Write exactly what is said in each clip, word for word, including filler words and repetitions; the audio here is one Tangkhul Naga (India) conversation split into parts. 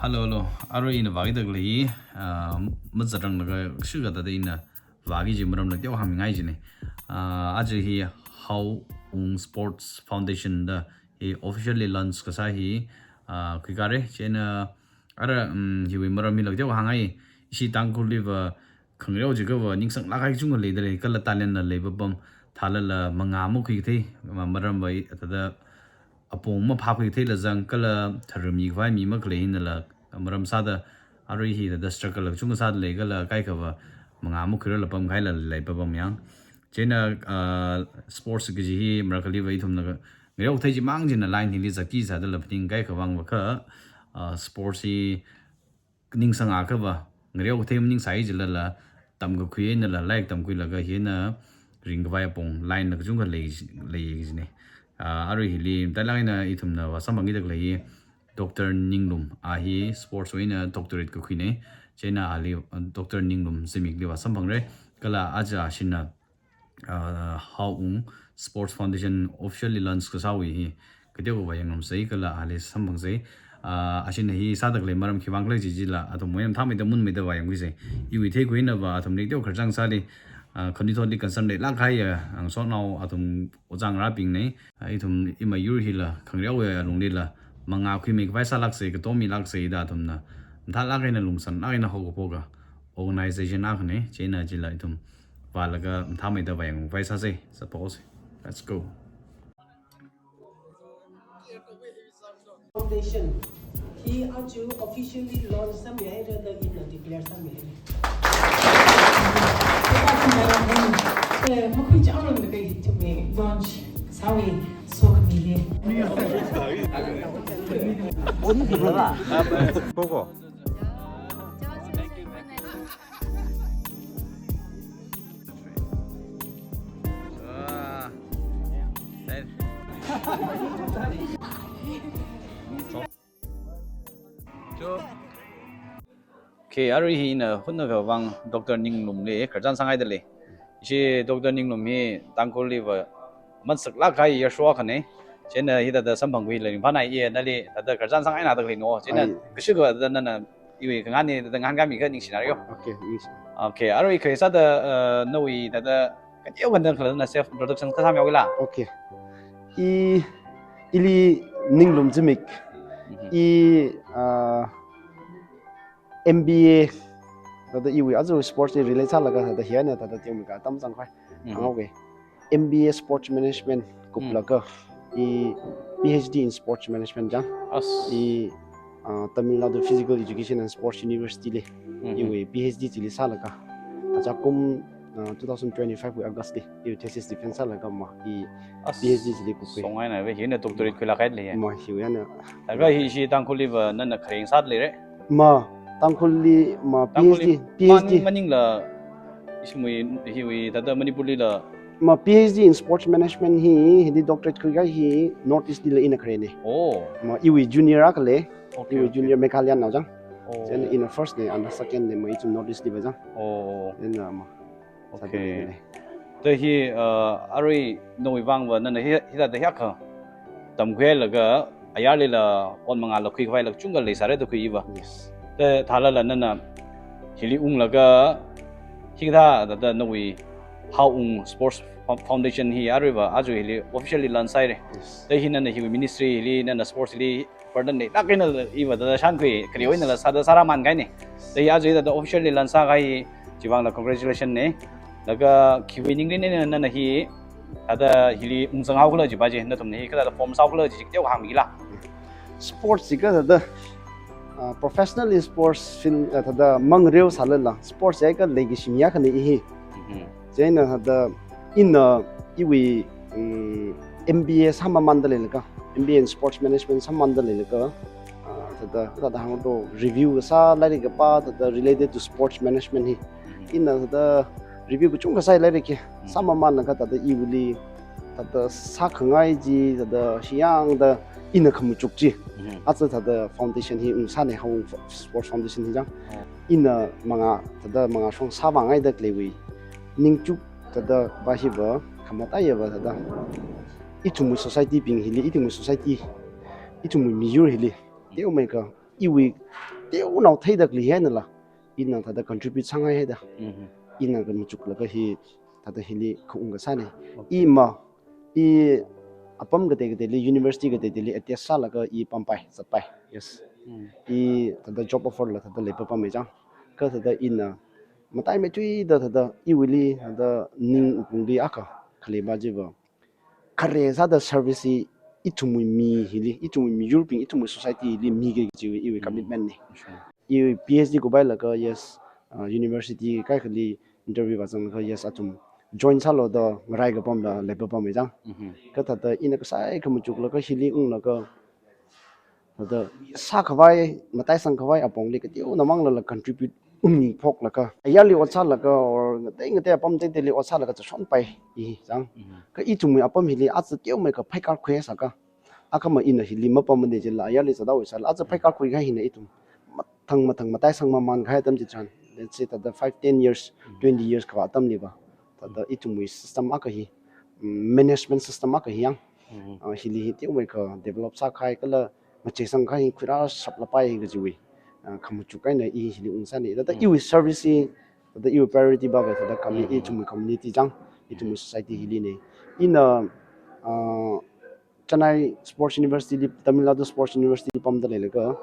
Hello, hello. Arui ina vākida khalei hi, ah, mazatranglaga kashikha thāda ina vāki kaji maramla teokha hāngmingai kajina. Ah, aja hi Hao Ung Sports Foundation da hi officially launch kasā hi, ah, khuikare. Chieina ara, um, hiwui maram hila teokha hāngngai. Ishi Tangkhulliva khangareo jiakhava ningsanglāk kahai kachungkha leidalei, kala talentla leipapam, thālala mangā makhuikathei, ma-, maramva i-, thāda apong maphākhuikatheila zang, kala tharmi khavai mi makhalei hinala maram sāda, arui hithāda struggle kachungkha sādalei, kala kaikhava mangā makhuirarla pamkahaila leipapam yang. Chieina, ah, sports kaji hi marakhaliva ithumna khangareo kathei chimang china line hili zatki sādala phaning, kaikha vangva kha, ah, sports hi ningsang akhava, ngareo kathei maningsai jilala, tamkakhui einala, lairik tamkhuilaga hina ringkhavai apong line la kachungkha lei, lei kajina. Ah, arui hili, matailāk eina ithumna vāsamphangkida khalei hi, Doctor Ninglum, a hi sports wui eina doctorate kakhuina. Chieina ali, ah, Doctor Ninglum Zimikli vāsamphangre. Kala aja ashina, ah, Hao Ung Sports Foundation officially launch kasāwui hi kateokha vāyangngarumsei kala ali samphangsei. Ah, ashina hi sāda khalei maram khiwui vang khala chi chila, athumwui mathāmeida munmeida vāyangkhuisei. Iwui theikhuinava athumli teokha khararchān sāli, ah, khanuithotli concern leilāk kahai, ah, ngasotnao athum ojā ngarābingna. Ah, ithum imiyur hila, khangareowui alunglila, mangā khuimikhavai sālāksei, katomilāksei da athumna mathālāk eina lungsanlāk eina haokaphoka organization akhana. Chieina chila ithum vālaga mathāmeida vāyangkhavai sāsei, suppose. Let's go. Foundation hi aja officially launch sāmihaira da ina declare sāmihaira. Eh, makhui chāngrumda khalei hi ithumwui launch sāwui sokhami hi. Koko. Okay, arui hi ina hunnakha vang Doctor Ninglumli khararchān sāngaidalei. Ishi Doctor Ninglum hi Tangkhulliva masaklāk kahai yashua akhana. Chieina hithāda samphangkhuila ringphānai, i nali thāda khararchān sāngainada khaleina. Chieina ai, kashikha thāda nana iwui kangani thāda ngahānkāmi kha ningshina reo. Okay, ningshi. Okay, arui khalei sāda, uh, nawui thāda kateokha thāda khalei na self introduction kasā mihaokila. Okay. I, ili Ninglum Zimik. Mhm. I, uh, M B A, thāda iwui aja sports li relate sālaga thāda hi eina thāda teomikha tamzangkhui. Mhm. Hānghaoke. M B A Sports Management kuplaga, mm, i P H D in Sports Management chang. As. I, ah, Tamil Nadu Physical Education and Sports University li, mhm, iwui P H D chili sālaga. Aja kum, ah, two thousand twenty-five wui August li, iwui thesis defense sālaga ma, i, as, P H D chili kupkhui. Songainava, hina doctorate khuilāk kahailei. Ma, hi eina. Laga hi ishi Tangkhulliva nana khareng sādaleira. Ma, Tangkhulli, ma, Tangkhulli P H D, P H D. Maning, maningla, ishimwui, hiwui, thāda Manipurlila. Ma, P H D in Sports Management hi, hili doctorate khuikahai hi, North East lila ina kharena. Oh. Ma, iwui junior akhale, okay, iwui, okay, junior Meghalaya nao chang. Oh. Chieina ina first na, ana second na, ma, ithum North East liva chang. Oh. Chieina, ma. Okay. Sādalei. Thāda hi, uh, arui nawui vangva nana hi, hithāda hiyākha tamkhuilaga, ayarlila ot mangāla khuikhavaila kachungkha leisāra da khuiva. Yes. Thāda thālala nana hili unglaga, hikathā thāda nawui Hao Ung Sports Fo-, Foundation hi aruiva aja hili officially launch sāhaira. Yes. Thāda hi nana hiwui ministry hili nana sports hili burden leilāk eina iva thāda shānkhui, khareo einala sāda sārāmānkahaina. Thāda hi aja thāda officially launch sākahai, chiwui vangla congratulation na. Laga khiwui ningrin eina nana hi thāda hili ungzanghaokhala chiva chi, nathumna hi kathāda form sāhaokhala chi, chi teokha hāngmila. Sports chi kathāda, ah, professional in sports field, ah, thāda mangareo sālala, sports chi kha leikashi mi akhana i hi. Mhm. Chieina thāda ina iwui, mm, M B A sāmamānda leilaga, M B A in Sports Management sāmamānda leilaga, ah, thāda, thāda hāngdo review kasā, lairik kapā, thāda related to sports management hi. Mhm. Ina thāda review kachungkha sāi lairik hi. Mhm. Sāmamānlaga thāda iwuili, thāda sākhangai chi, thāda shiyāngda ina khamachuk chi. Mhm. Aja thāda foundation hi ungsāna, Hao Ung Fo-, Sports Foundation hi chang. Oh. Ina mangā, thāda mangāshong sāvāngaida khaleiwui ningchuk thāda va hiva, khamataiya va thāda. Ithumwui society bing hili, ithumwui society, ithumwui miyur hili, teomeikha Iwui teonao theidakli hina la, ina thāda contribute sāngai haida. Mhm. Ina kamachuklaga hi thāda hili khaung kasāne. Okay. I ma, i apam katei kateili, university kateili attach sālaga i pampai, zatpai. Yes. Mm. I thāda job offer la thāda leipapam chang. Kha thāda ina mataimeithuida thāda iwuili thāda ning ungli akha khalei ba jiva. Khare sāda service hi ithumwui mi hili, ithumwui miyurbing, ithumwui society hili miki kajiwui iwui commitment ne. Sure. I PhD kuphailaga, yes, uh, university kaikhali interview vāzanglaga, yes, athum join sālu da ngarai kapamla leipapam chang. Mhm. Kha thāda ina kasai kamachuklaga hili unglaga, thāda sākhavai, mataisangkhavai apongli kateonao manglala contribute ungmi phoklaga, ayarli ot sālaga, or ngatei ngatei apam teiteili ot sālaga zashonpai i chang. Mhm. Kha ithumwui apam hili aja teomeikha phaikar khuisākha, akhama ina hili mapamane jila, ayarli zatda ot sāla, aja phaikar khuikahai hina ithum mathang mathang mataisang mamānkahai atam chitharan, let's say, thāda five, ten years, Mm. twenty years kavā atamli va, thāda ithumwui system akha hi, mm, management system akha hi yang, Mm. ah, hili hi teomeikha develop sākahai kala macheisangkahai hi khuirāshaplapai kajiwui, ah, khamachuk eina i hili ungsāne. Thāda Mm. iwui service hi, thāda iwui priority ba ve thāda khami Mm. ithumwui community chang, ithumwui Mm. society hili ne. Ina, ah, Chennai Sports University li, Tamil Nadu Sports University li pamda leilaga,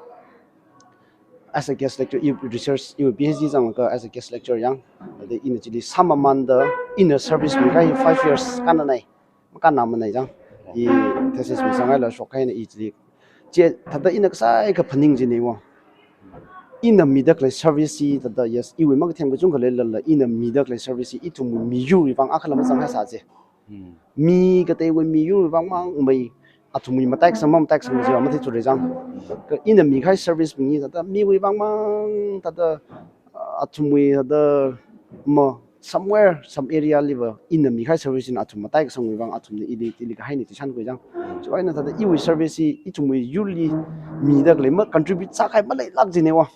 as a guest lecturer, i research, i PhD zanglaga as a guest lecturer yang, thāda ina chili sāmamānda, ina service mikahai five years kannanai, makannamānai chang. I thesis misāngaila shokkahaina i chili. Chi thāda ina kasai kaphaning jine wa. Ina midakhalei service hi thāda, yes, iwui makathem kachungkha leilala, ina midakhalei service hi ithumwui miyurwui vang akhala mazanghai sāse. Hmm. Mi kateiwui miyurwui vang mang mei, athumwui mataikasang mamataikasang jiva matheithura chang. Kha ina mikahai service bing hi thāda miwui vang mang thāda, ah, athumwui thāda ma somewhere, some area liva ina mikahai service hina athum mataikasangwui vang athumna ili, ili kahaine chi shānkhui chang. Chieina thāda iwui service hi ithumwui yurli midakhalei ma contribute sākahai maleilāk jine wa.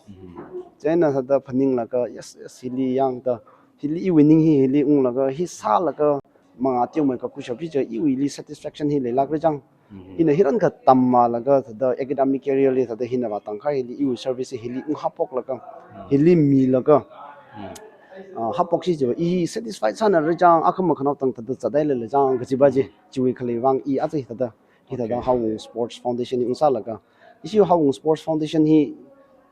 Chieina thāda phaninglaga, yes, yes, hili yangda, hili iwui ning hi hili unglaga, hi sālaga, manga teomeikha khuishap chi cha iwuili satisfaction hi leilākra chang. Mhm. Ina hirankha tammalaga thāda academic career li thāda hina vātangkahai hili iwui service hili unghapphoklaga, Mm. hili milaga, Mm. ah, happhoksi chiva i satisfied sānara chang, akhama khanao tang thāda zathailala chang kajiva chi, Mm. chiwui khalei vang i aja hi thāda, hi thāda Okay. Howung Sports Foundation hi ungsālaga. Ishi Howung Sports Foundation hi,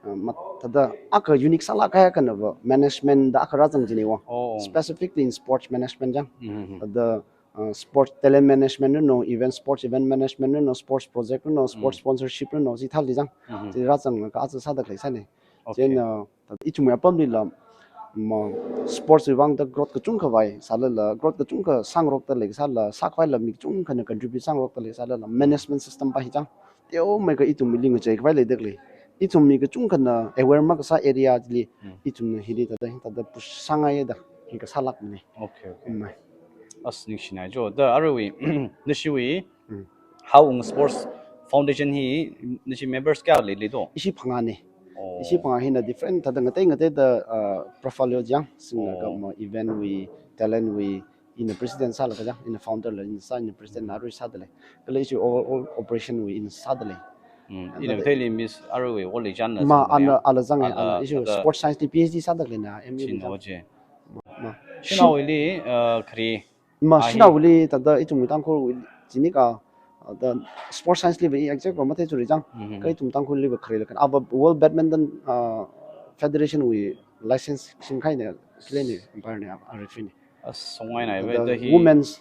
ah, mat-, thāda akha unique sālākkahai akhana va management da akha rāzang jine wa. Oh. Specifically in sports management chang. Mm-hmm. Thāda, ah, sports talent management no, event, sports event management no, sports project no, sports Mm. sponsorship no, chi thāli chang. Mm-hmm. Chi rāzanglaga aja sādakhalei sāne. Okay. Chieina, ah, thāda ithumwui apamlila, ma, sports wui vangda growth kachungkha vai sālala, growth kachungkha sāngarokda leisālala, sākhavaila mi kachungkhana contribute sāngarokda leisālala, management system pa hi chang. Teomeikha ithumwuili ngacheikhavai leidakhalei. Ithum mi kachungkhana aware makasā area chili, Hmm. ithumna hili thāda, thāda push sāngaida, hi kasālākne. Okay, okay. Mm. As ningshinai jo. Da aruiwui, nashiwui, Hmm. Howung Sports Foundation hi, nashi members kayākha leili do? Ishi phangāne. Oh. Ishi phangā hina different, thāda ngatei ngateida, ah, profile yo chang, singlaga Oh. ma event wui, talent wui, ina president sālaga chang, ina founder la ina sā, ina president na arui sādalei. Kala ishi overall operation wui ina sādalei. Mm, And ina that kateili Miss aruiwui Oli Chan la Ma, sāda ana, ya? Ala zang, Ala, ana, ishi thāda sports science li PhD sādaleina, M U li Chin zang. Oje. Ma. Shanaowuili, uh, khari Ma, Ah, hi. Shanaowuili, thāda ithum Tangkhulwui, jinika, ah, thāda sports science li va i exact va matheithura chang. Mhm. Kha ithum Tangkhulli va khari lakan. Ava World Badminton, ah, Federation wui license singkahaine, kile ne, umpire ne, ah, referee ne. As songai na, Thāda va, da hi. Women's,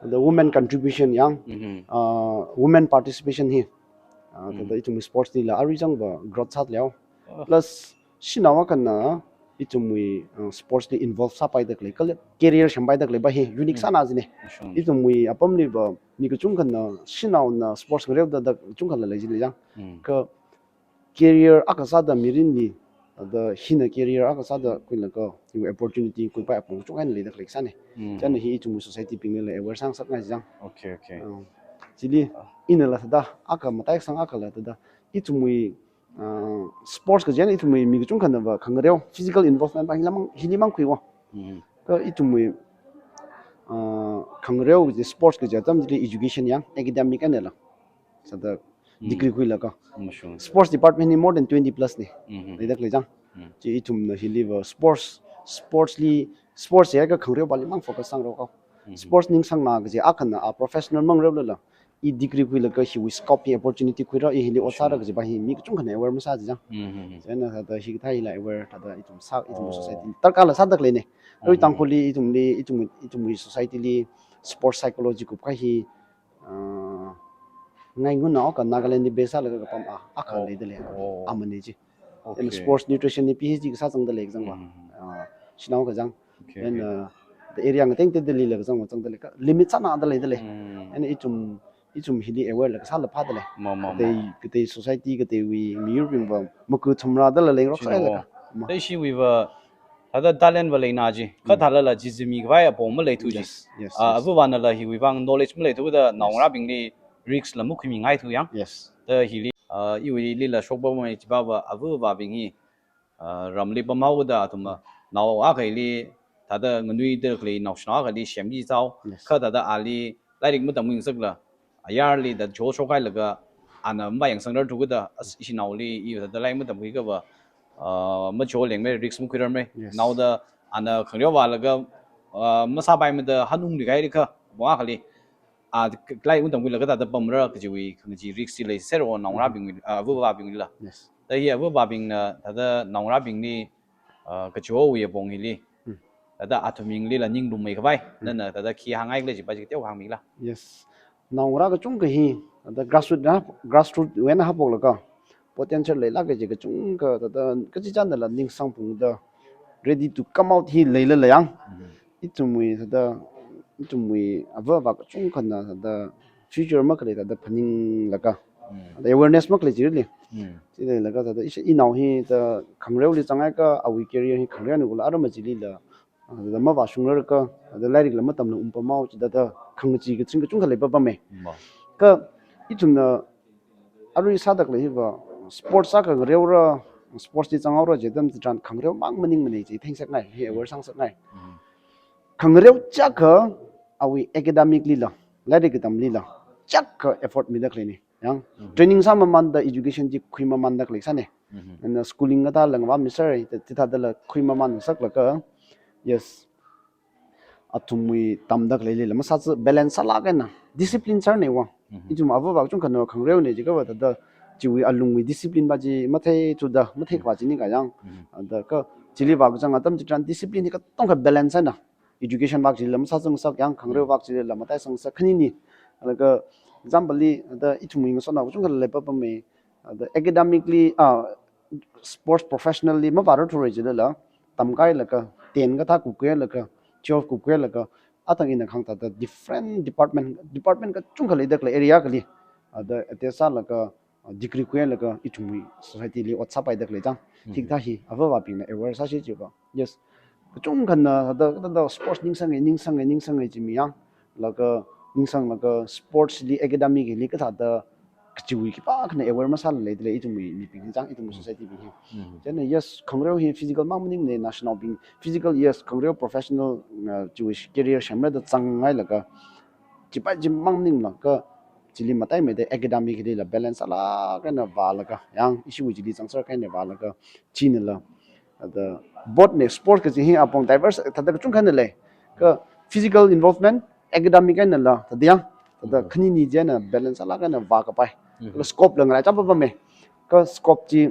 thāda women contribution yang, Mhm. ah, women participation hi. Ah, Mm. thāda ithum sports lila arui chang va growth sālei. Ah. Plus, shanao akhana ithumwui, ah, sports li involve sāpaidakhalei, kala career sempaidakhalei va hi unique Mm. sāna jine. Sure. Ithumwui apamli va mi kachungkhana shanaona sports ngareoda da kachungkha leilei jilei chang. Mm. Kha career akha sāda mirinli, thāda hina career akha sāda khuilaga, iwui opportunity khuipai apong kachungkha eina leidakhalei sāne. Mm. Chieina hi ithumwui society binglila aware sāngasakngai chang. Okay, okay. Ah, chili, Ah. inala thāda, akha mataisang akhala thāda, ithumwui, ah, sports kaji eina ithumwui mi kachungkhana va khangareo, physical involvement va hili mang, hili mang khuiwa. Mm. Kha ithumwui, ah, khangareo kaji sports kaji atam chili education yang, academic einala. Thāda degree khuilaga. Mashung. Sports department hi more than twenty plus ne. Mhm. Leida khalei chang. Mm. Chi ithumna hiliva sports, sports li, sports ya ka khangareo pali mang focus sangrao kau. Mhm. Sports ningsangna kaji akhana a professional mangrao lala. I degree khuilaga hiwui scope hi opportunity khuira, i hili ot sāra kaji pa hi mi kachungkhana aware masā chi chang. Mhm. Chieina thāda hikathā hila aware, thāda ithum sā, ithum Oh. society darkar la sāda khalei ne. Arui Mhm. Tangkhulli, ithumli, ithum, ithumwui society li sports psychology kup ka hi, ah, ngai ngunao ka Nagaland li base sālaga kapam a, akha Oh. leida lei. Oh. Amane chi. And Okay. Sports nutrition li P H D kasā zangda lei kazang va. Mm. Ah, shanao kazang. Okay, And, okay. uh, the area ngateng te Delhi la kazang va zangda lei ka limit sāna da lei da lei. Mm. And ithum, ithum hili aware la kasā la phāda lei. Ma, ma, ma. Katei, katei society, kateiwui miyurbing va maku thumra da la lei rok Shanao. sālaga. Ma. Tei shiwui va, thāda talent va leina chi. Kha Mm. thālala chi zimi khavai apong maleithu chi. Yes, yes, Ah, yes. Avāvana la hiwui vang knowledge maleithu da naongarābingli risk la makhuimingaithu yang. Yes. Da hili, ah, iwuili la shokpamei chipa va avāvabing hi, ah, ramli pamhaoda athum, ah, nao akha hili, thāda nganuida khalei naoshinao akha hili semki zao, Yes. kha thāda ali lairik matamngasakla, ayarli da jo shokhailaga, ana mavāyangsangrarthu kida, as ishinaoli, i thāda lairik matamkhui kava, ah, majo lengmei, risk makhuirarmei. Yes. Naoda, ana khangareo vālaga, ah, masāpaimada hanungli kaili kha, apong akhali, ah, k-, lairik matamkhuilaga thāda pamra kajiwui, khangachee risk chi leisero naongarābing, ah, avāvabingli la. Yes. Da hi avāvabingna, thāda naongarābingli, ah, kachowui apong hili. Hmm. Thāda athum mingli la ninglum mei khavai. Hmm. Nana thāda khi hāngngai khala chipa chi teokha hāngmila. Yes. Naongarā kachungkha hi, thāda grassroot na, grassroot wui eina haophoklaga, potential leilāka kaji kachungkha, thāda kachichāna la ningsangphungda, ready to come out hi leilala yang. Hmm. Ithumwui, thāda, ithumwui avāva kachungkhana, thāda, future makhalei, thāda, phaninglaga. Hmm. Thāda awareness makhalei chili. Hmm. Chi leilaga, thāda, ishi, inao hi, thāda, khangareoli zanghai ka, awui career hi khangareona kula arama chili la, ah, thāda mavāshungrar ka, thāda lairik la matamla umpamhao, chi thāda khangachee kaching kachungkha leipapamei. Ma. Ka, ithumna arui sāda khalei hiva, sports akha ngareora, sports li zanghaora jidam chitharan khangareo mang maningmanei chi thengsakngai, hi aware sāngasakngai. Mm. Khangareo chakha awui academically la, lairik katamli la, chakha effort mida khalei ne. Yang, Mhm. training sāmamanda education chi khuimamanda khalei sāne. Mhm. And, uh, schooling kathā la ngavāmi sāra, chi thāda la khuimamansaklaga, yes, athumwui tamda khaleili la masāthu balance sālāk eina, discipline sārnei wa. Mhm. Ithum avāva kachungkhana khangareone jiakha va thāda chiwui alungwui discipline pa chi matheithuda, mathei khavā chini kha yang. Mhm. Thāda kha chili vākazang atam chitharan discipline hi katongkha balance eina. Education vak chili la masāzangsak yang, khangareo Mm. vak chili la mataizangsak khanini. Laga example li, thāda ithumwui ngasotnao kachungkha leipapamei, thāda academically, ah, sports professionally mavārarthura jilala, tamkailaga, ten kathā kupkhuilaga, twelve kupkhuilaga, athang ina khang thāda different department, department kachungkha leida khalei area akhali, thāda attach sālaga, degree khuilaga ithumwui society li ot sāpaida khalei chang. Mhm. Hikathā hi, avāvabingna aware sāsi chiva. Yes. Kachungkhana thāda, thāda sports ningsange, ningsange, ningsange jimi yang. Laga, ningsanglaga sports li academic li kathāda kachiwui khipākhana aware masāla leida lei ithumwui mibing hi chang, ithumwui Mm. society bing hi. Mhm. Chieina yes, khangareo hi physical mang maningne, national bing, physical yes, khangareo professional, uh, chiwui career semra da zanghailaga, chipa chi mang maningla ka, chili mataimeida academic li la balance sālāk eina vālaga, yang ishiwui chili zangser kahaina vālaga, chinala, thāda, both ne sports kaji hi apong diverse, thāda kachungkhana lei. Ka physical involvement, academic eina la, thāda yang, thāda Mm. khanini chieina balance sālāk eina vākapai. Mm. Kala scope la ngalai chapapamei. Ka scope chi,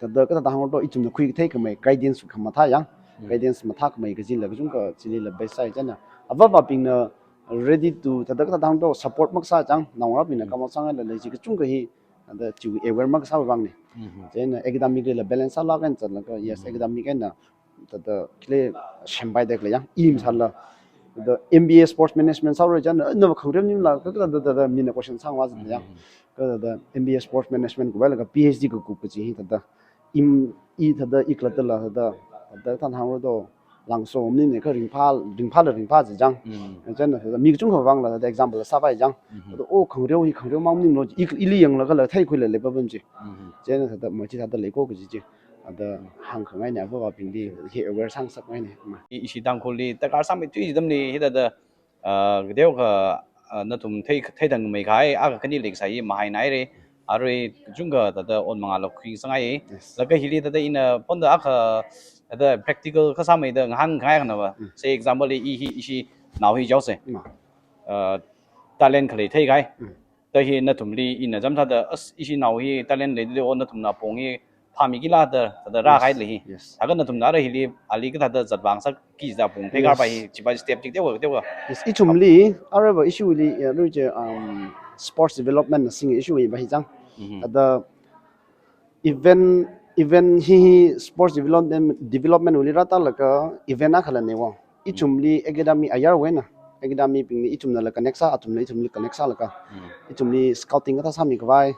thāda kathāda hāngto ithumna khuikathei khamei, guidance khamathā yang, Mm. guidance mathākhamei kajila kachungkha chili la best sāi chieina. Avāvabingna ready to, thāda kathāda hāngto support makasā chang, naongarābingna Mm. khamachang la lei chi kachungkha hi, thāda chiwui aware makasā vang ne. Mhm. Chieina academic li la balance sālāk eina zatlaga, yes, Mhm. academic eina, thāda khile sempaida khalei yang, aim sāla. Thāda M B A sports management sāra chieina, na khangareo maningla, ka, ka, thāda, thāda, mina question sāngva zatla yang. Mhm. Ka thāda M B A sports management kuphailaga P H D kakup kaji hi thāda. Im, i thāda, i khalattala thāda, thāda thān hāngra to, langso maningne ka ringphā, ringphāla ringphā chi chang. Mm. Chieina thāda mi kachungkha vangla thāda example sāpai chang. Mhm. Thāda, oh, khangareo hi khangareo mang maninglo, i, ili yanglaga la theikhuila leipapam chi. Mhm. Chieina thāda, ma chi thāda leiko kaji chi. Thāda hāngkhangaine avāvabingli, hi aware sāngasakngaine, ma. I, ishi Tangkhulli, darkar sāmeithui atamli, hithāda, ah, kateokha uh, nathum thei, theidangmeikahai akha khani leisai mahainaire. Arui kachungkha thāda ot mangāla khuisangaiye. Yes. Laga hili thāda ina ponda akha thāda practical kasāmeida ngahānngai khanava. Mm. Say example li i hi, ishi nao hi jaose. Mm. Uh, talent khalei theikahai. Mm. Thāda hi nathumli ina chāmthāda, as ishi nao hi talent leidalei, o nathumna apong hi phāmikila da, thāda rākahai Yes. lei hi. Yes. Thākha nathumna ara hili ali kathāda zatvāngasakki da apong Yes. pheikarpai hi, chipa step chik teowa, teowa. Yes, ithumli, arava ishiwuili, ya, arui chi, um, sports development na sing ishiwui va hi chang. Mhm. Thāda event, event hi, hi sports development, development wuili rātālaga event akhala newa. Ithumli academy ayarwui eina, academy bingli ithumnala connect sā, athumla ithumli connect sālaga. Mm. Ithumli scouting kathā sāmikhavai,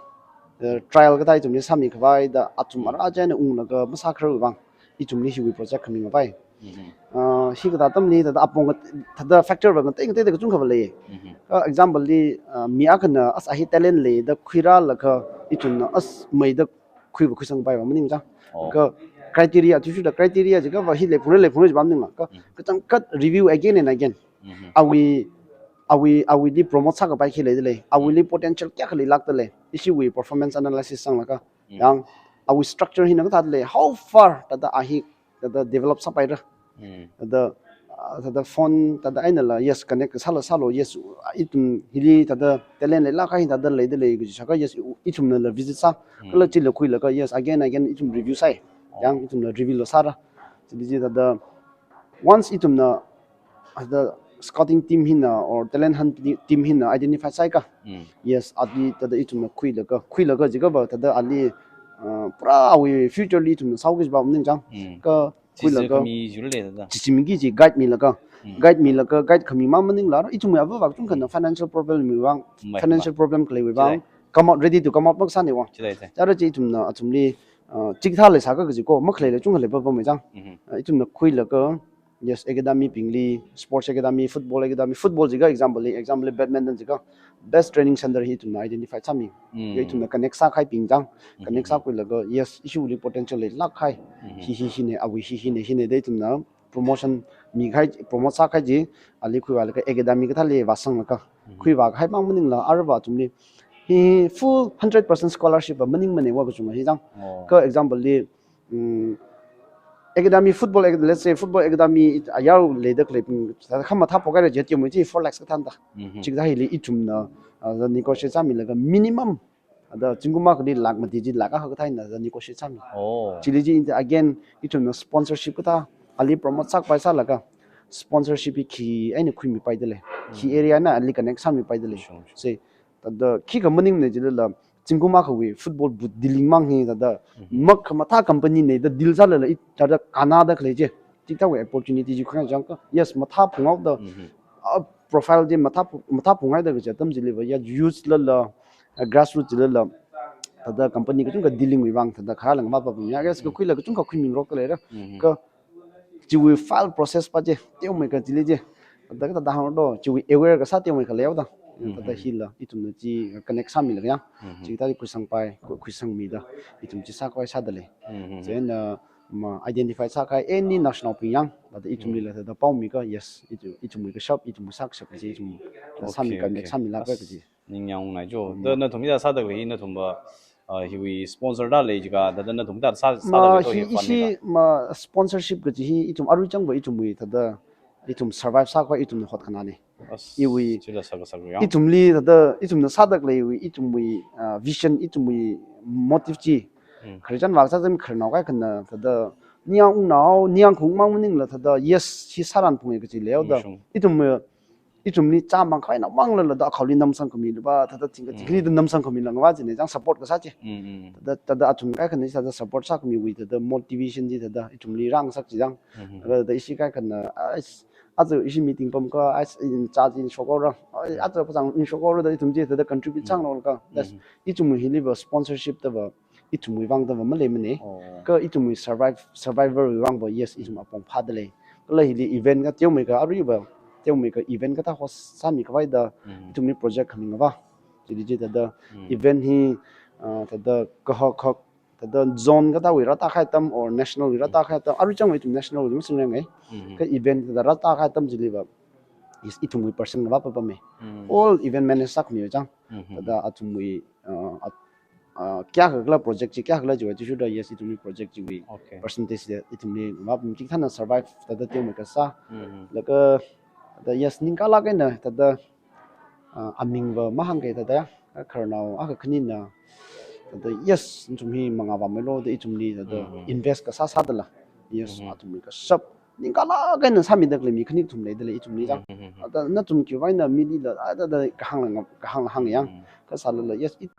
eh, trial kathā ithumli sāmikhavai, da athum Mm. ara chieina unglaga masākharawui vang. Ithumli hiwui project khamingavai. Mhm. Ah, hikathā atamli, thāda apong kat-, thāda factor va ngatei ngateida kachungkhava lei. Mhm. Ah, example li, ah, mi akhana as a hi talent leida khuirālaga, ithumna as meida khuiva khuisangpaiva maning chang. Oh. Kha criteria, athishurda criteria jiakhava hi leiphungra, leiphungra jiva maningla. Kha, Mm. kachangkhat review again and again. Mhm. Awui, awui, awuili promote sākapai khi leidalei. Awuili Mm. potential kayākha leilākdalei. Ishiwui performance analysis sanglaga. Mm. Yang, awui structure hina kathāda lei. How far thāda a hi thāda develop sāpaira. Mm. Thāda, ah, thāda phone, thāda einala, yes, connect sāla sālu, yes, ithum hili thāda talent leilākkahai thāda leidalei kaji shākha, yes, ithumnala visit sā. Mm. Kala chila khuilaga, yes, again, again, ithum review sāi. Oh. Yang ithumla review la sāra. Chili chi thāda, once ithumna, thāda scouting team hina or talent hunt team hina identify sāakha. Mm. Yes, ali thāda ithumna khuilaga, khuilaga jiakhava thāda ali, ah, pura awui future li ithumna sāo kajiva maning chang. Mm. Kha Chi chi khuilaga, khami jule da. Chi chi miki chi guide milaga, Hmm. guide milaga, guide khami mang maningla, ithumwui avāva kachungkhana financial problem wui vang, Mai, financial mai. problem khaleiwui vang, Chilai. come out, ready to come out makasāne wa. Chilai, chilai. Ara chi ithumna, athumli, uh, chikathā leisāakha kaji ko, makhalei lei chungkha leipapamei chang. Mhm. Uh, ithumna khuilaga, yes, academy bingli, sports academy, football academy, football jiakha example li, example li badminton jiakha, best training center hi ithumna identify sāmi. Mm. Ithumna connect sākahaibing chang, connect Mhm. sākhuilaga, yes, ishiwuili potential leilākkahai. Mhm. Hi, hi, hine, awui hi, hine, hine, da ithumna promotion mikahai, promote sākahai chi, ali khuivālaga academy kathāli vāsanglaga. Mhm. Khuivākahai mang maningla, aruiva athumli. Hi full hundred percent scholarship va maningmane wa kachungkha hi chang. Oh. Kha example li, mm, academy football, ac-, let's say football academy ayar leida khaleibing, kha mathāphok haira jitya mui chi four lakhs kathāna da. Mhm. Chikathā hili ithumna, ah, negotiate sāmilaga minimum, ada zingkum akhali lakh mati chi lakh akha kathā eina negotiate sāmi. Oh. Chili chi inda again, ithumna sponsorship kathā, ali promote sākapai sālaga, sponsorship hi khi eina khuimipaidalei. Khi Mm. area eina ali connect sāmipaidalei. Sure, sure. Say, thāda khikha maningne jilala, zingkum akhawui football boot dealing mang hi thāda, Mhm. mak khamathā company ne da deal sālala, i thāda kannada khalei chi. Chikathāwui opportunity chi khangachang kha. Yes, mathāphunghaoda, Mhm. ah, profile chi mathā phu-, mathāphunghaida kaji atam chiliva, ya youth lala, ah, grassroots chilala, thāda company kachungkha dealing wui vang, thāda kharāla mapapam ya, yes, Mm. kakhuila kachungkha khuimingarokdaleira. Mhm. Kha chiwui file process pa chi, teomeikha chili chi. Thāda kathāda hāngdo, chiwui aware kasā teomeikha leihaoda. Mhm. Thāda hila, ithumna chi connect sāmilaga yang. Mhm. Chikathāli khuisangpai, khu-, khuisangmida. Ithum chi sākhavai sādalei. Mhm. Chieina, ma identify sākahai any naoshinaobing yang. Thāda ithumli Mhm. la thāda paomiakha, yes, ithu-, ithumwui kashap, ithumwui sākashap chi, ithum la Okay, sāmi connect okay. sāmilākpai As- kaji. Ningyāng ungngai jo. Mm. Da nathum hithāda sādalei, nathumva, ah, hiwui sponsor da lei jiakha, da, da nathum hithāda sā, Ma sādalei to hi hi fund ishi hi da. Ma sponsorship kaji hi ithum arui changva ithumwui thāda, ithum survive sākhavai ithumna hotkhana ne. As, Iwui, chila sākha sākha yang. Ithumli thāda, ithumna sādaleiwui, ithumwui, ah, vision, ithumwui motive chi. Mm. Khare chān vākasā zam khararnao kaikhana thāda, ningyāng ungnao, ningyāng khaung mang maningla thāda, yes, hi sāran phunge kaji leihaoda. Mm, shung. Ithum, ithumli chāmang khavai naomanglala da akhaoli namsang khami luba, thāda thingkha Mm. thingkhali da namsang khami langva chine, chang support kasā chi. Mm, mm. Thāda, thāda athum kaikhana thāda support sākhamiwui, thāda motivation chi thāda, ithumli rāngasak chi chang. Mm, mm. Thāda, thāda ishi kaikhana, ais, aja ishi meeting pamkha, ais, in charge in shokora. Ai, Mm. aja pachang in shokora da ithum chi, thāda contribute Mm. sāngarokha. That's, Mm. ithumwui hiliva sponsorship dava, ithumwui vang dava maleimane. Oh. Kha ithumwui survive, survival wui vangva, yes, ithum apong phādalei. Kala hili event kha teomeikha aruiva, teomeikha event kathā host sāmikhavai da, Mm. ithumli project khamingva. Chili chi thāda Mm. event hi, ah, thāda kahak hak, thāda zone kathāwui rātākahai atam or national wui rātākahai atam, arui changva ithum national wui masingrang ai. Mm. Kha event thāda rātākahai atam chiliva, Yes, ithumwui percent ngavā papame. All event manage sākhami chang. Thāda athumwui, uh, at-, uh, kayākha kala project chi, kayākha kala chiwui athishurda, yes, ithumwui project chiwui percentage de ithumli ngavā pam chithāna survive thāda teomeikha sā. Laga thāda, yes, ningkala kaina thāda, uh, amingva mahāngkei thāda, khararnao akha khanina thāda, yes, nathum hi mangā vāmeilu da ithumli thāda invest kasā sādala. Yes, athumli kashap ningkala kaina sāmida khalei mi khani kathum leidalei ithumli chang. Thāda nathum khiwui vangna milila, ah, thāda kahāngla ngap, kahāngla hāngyang. Kasālala, yes, it-,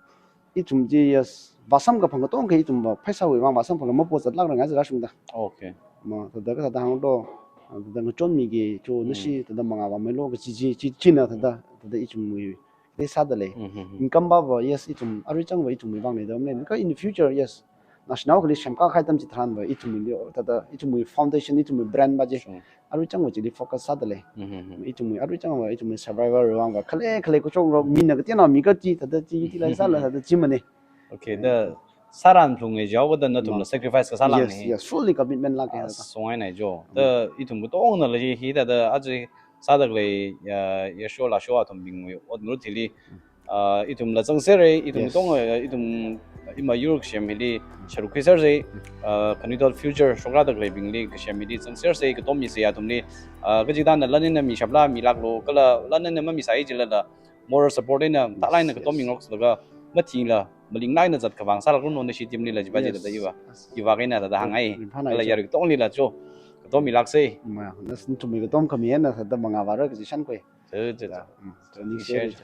ithum chi, yes, vāsamkaphang katongkha ithumva pheisāwui vang vāsamphangla mapo zatlākra ngai zara shungda. Ma, thāda kathāda hāngdo, ah, thāda ngachonmiki cho nashi, thāda mangā vāmeilu kachi chi, chi, china thāda, thāda ithumwui, de sādalei. Income va, yes, ithum, arui changva ithumwui vang leida mle. Ka in the future, yes, naoshinao akhali semkakahai atam chitharanva ithumwuili, thāda, ithumwui foundation, ithumwui brand va chi. Arui changva chili focus sādalei. Ithumwui, arui changva ithumwui survival wui vangva khalei, khalei kachongrao, mina kateonao mi kachi, thāda chi utilize sāla, thāda chi mane. Okay, thāda sāran phlung e jao kada nathumla sacrifice kasālang. Yes, yes, fully commitment lāka. Ah, songai nai jo. Thāda ithum katongnala hi thāda aja sāda khalei, ya, yasho lasho athumbingwui ot ngarut hili, ah, ithumla zangserra, ithum katong, ah, ithum ima yur kasem hili sharuk khuisersa, ah, khanuithot future shokra da khaleibingli kasem hili zangsersa, katom misa athumli, ah, kachikathāna lan eina mishapla milāklu, kala lan eina mamisai jilala moral support eina talai eina katom mingrok laga mathila malinglāk eina zat khavang sālākranu nashi team lila chiva chi thāda iva. Iva kaina thāda hāngngai. Kala yarui katonglila cho katom milāksa. Ma, nathumwui katom khami eina thāda mangā vāra kaji shankhui. Cho, cho, cho. Ningshi.